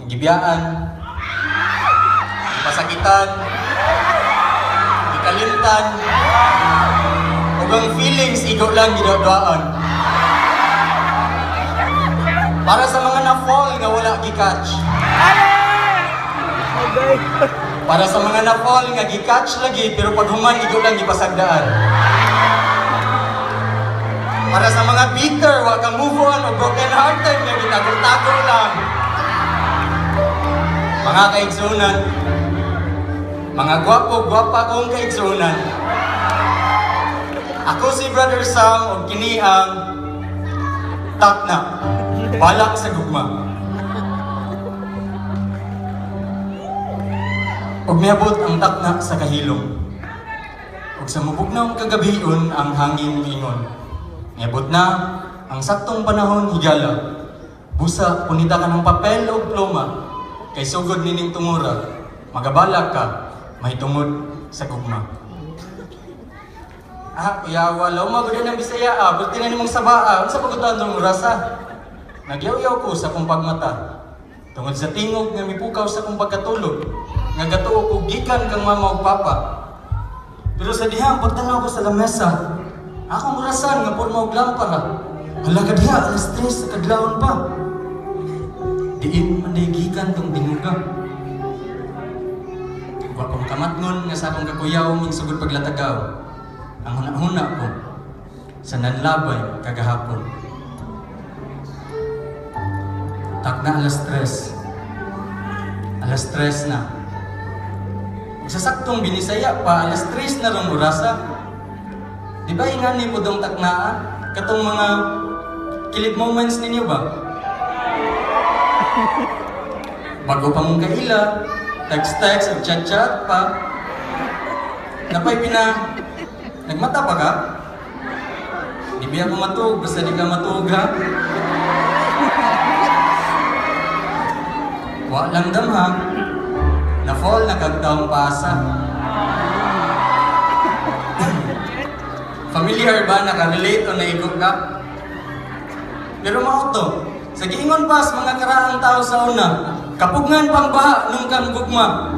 Gibiyaan, gipasakitan, gikalimtan, ug ang feelings igo lang giduduaan. Para sa mga na-fall nga wala gi-catch. Para sa mga na-fall nga gi-catch lagi pero pag human igo lang gipasagdaan. Para sa mga bitter, wa ka move on o broken hearted nga gitago-tago lang. Mga kaigsunan, mga gwapo, gwapa kong kaigsunan. Ako si Brother Sam ug kini ang Takna, Balak sa Gugma. Ug miabot ang takna sa kahilom. Ug sa mubugnaw kagabion ang hangin miingon. Miabot na ang saktong panahon, higala. Busa punita ka ng papel o pluma kay sugod nining tungura. Magabalak ka mahitungod sa gugma. Ah, kuya, wala mo gud ng Bisaya ah. Buti na nimong sabaa. Unsa pagutan tong orasa? Nagyaw-yaw ko sa akong pagmata. Tungod sa tingog nga mipukaw sa akong pagkatulog, nga gatuo ko gikan kang mama ug papa. Pero sa dihang pagtanaw ko sa lamesa, akong orasan nga porma og lampara. Hala ka diha, 3:00 sa kadlawon pa. Diin man day gikan tong tinguga. Wa ko makamatngon nga sa akong kakuyaw ming sugod paglatagaw. Ang huna-huna ko sa nanlabay kagahapon. Takna 3:00. 3:00 na. Ug sa saktong binisaya pa, 3:00 na rong orasa. Di ba ingani po dong taknaa? Katong mga kilig moments ninyo ba? Bago pa mong kaila, text-text o chat-chat pa. Napay pina, nagmata pa ka? Di ba ako matuog, basta di ka matuog ha? Wa lang damha, na-fall na kag taong paasa. Familiar ba, nakarelate o naigo ka? Pero mao to, sa giingon pas mga karaang tao sa una, kapugngan pang baha nung kang gugma.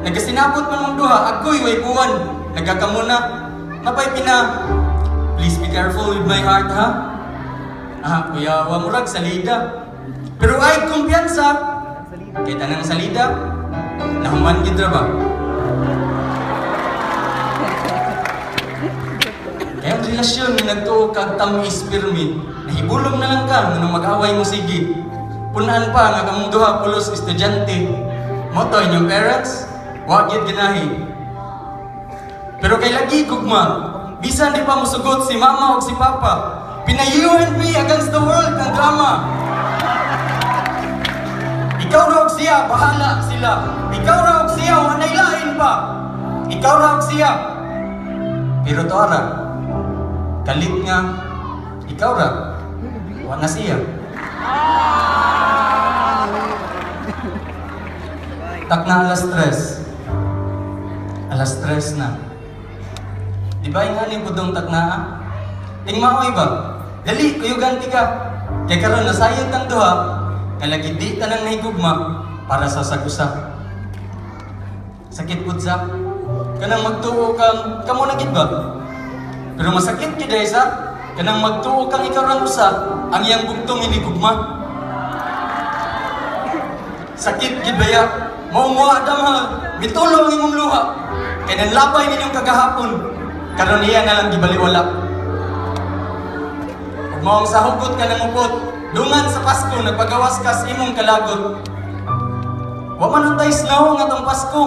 Nagasinabot man mong duha, agoy way buwan, nagakamuna. Napay pina, please be careful with my heart ha. Ah, kuya, wa murag salida. Pero ay kumpiyansa, kay tanang salida, nahuman gid ra ba? Kaya ang relasyon nga nagtuo kag tamis pirmi, nahibulong na lang ka nganong mag-away mo sige. Punaan pa nga kamong duha pulos estudyante. Mo to inyong parents, wa gyud ganahi. Pero kay lagi gugma, bisan di pa mosugot si mama ug si papa. Pina you and me against the world ang drama. Ikaw ra og siya, bahala sila. Ikaw ra og siya, walay lain pa. Ikaw ra og siya. Pero to ara, kalit nga, ikaw ra, wa na siya. Takna 3:00. 3:00 na. Di ba ingani pudong taknaa? Tingmaoy ba? Dali, kuyugan ti ka. Kay karon nasayod tang duha, nga lagi di tanang nahigugma para sa sag-usa. Sakit pud sa kanang magtuo kang kamo na gid ba? Pero masakit gid ay sa kanang magtuo kang ikaw rang usa ang iyang bugtong hinigugma. Sakit gid baya? Mao mo adam ha, mitulong imong luha. Kay nanlabay ninyong kagahapon, karon iya na lang gibaliwala. Ug mao ang sahugot ka nang upot, dungan sa Pasko nagpagawas ka sa imong kalagot. Wa man untay snow nga tong Pasko,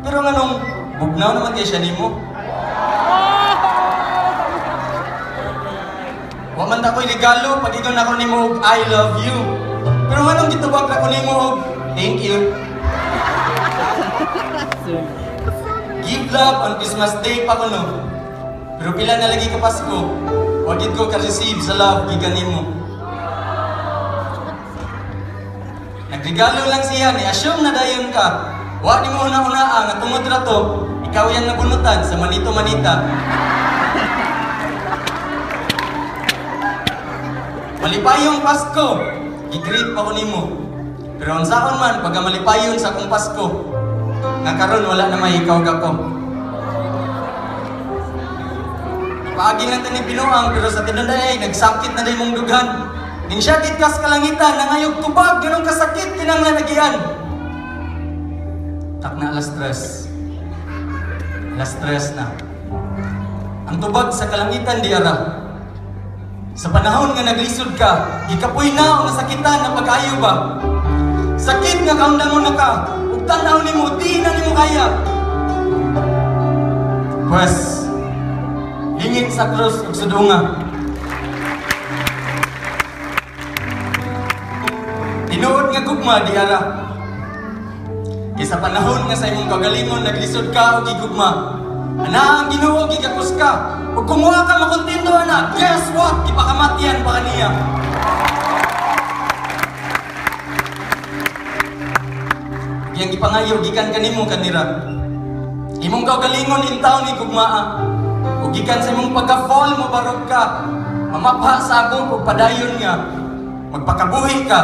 pero nganong bugnaw naman kay siya nimo. Wa man ta ko'y regalo pag ingon ako nimo og I love you. Pero nganong gitubag ra ko nimo og thank you. Give love on Christmas Day pa kuno. Pero pila na lagi ka Pasko, wa gid ko ka-receive sa love gikan nimo. Nagregalo lang siya, ni assume na dayon ka. Wa nimo una-unaa nga tungod ra to, ikaw yang nabunutan sa manito manita. Malipayong Pasko, gi-greet pa ko nimo. Pero unsaon man pagkamalipayon sa akong Pasko, nga karon wala na may ikaw ko. Paagi lang tani binuang, pero sa tinuod ay nagsakit na day mong dughan. Ningsyakit kas kalangitan, nangayog tubag, ganong kasakit kinanglan agian. Tak na alas 3. Alas 3 na. Ang tubag sa kalangitan di ara. Sa panahon nga naglisod ka, gikapoy na o nasakitan na pag-ayo ba? Sakit nga kaundangon na ka, ug tan-aw nimo, di na nimo kaya. Pues, lingit sa krus ug sudunga. Tinuod nga gugma di ara. Kay sa panahon nga sa imong kagalingon naglisod ka og gigugma, ana ang Ginoo gigakos ka. Ug kung wa ka makontento ana, guess what? Gipakamatian pa kaniya. Iyang gipangayo gikan kanimo kanira. Imong kaugalingon intaw ni gugmaa. Ug gikan sa imong pagka-fall mo barog ka. Mamapha sa agong ug padayon nga magpakabuhi ka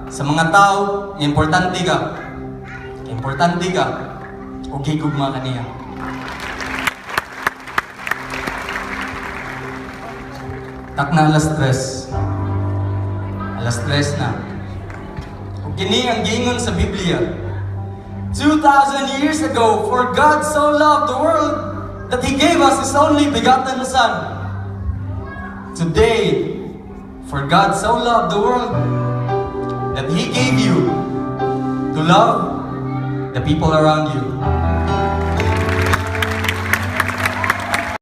sa mga tao nga importante ka. Importante ka ug gigugma kaniya. Tak na alas 3. Alas 3 na. Ug kini ang giingon sa Biblia. 2,000 years ago, for God so loved the world that He gave us His only begotten Son. Today, for God so loved the world that He gave you to love the people around you.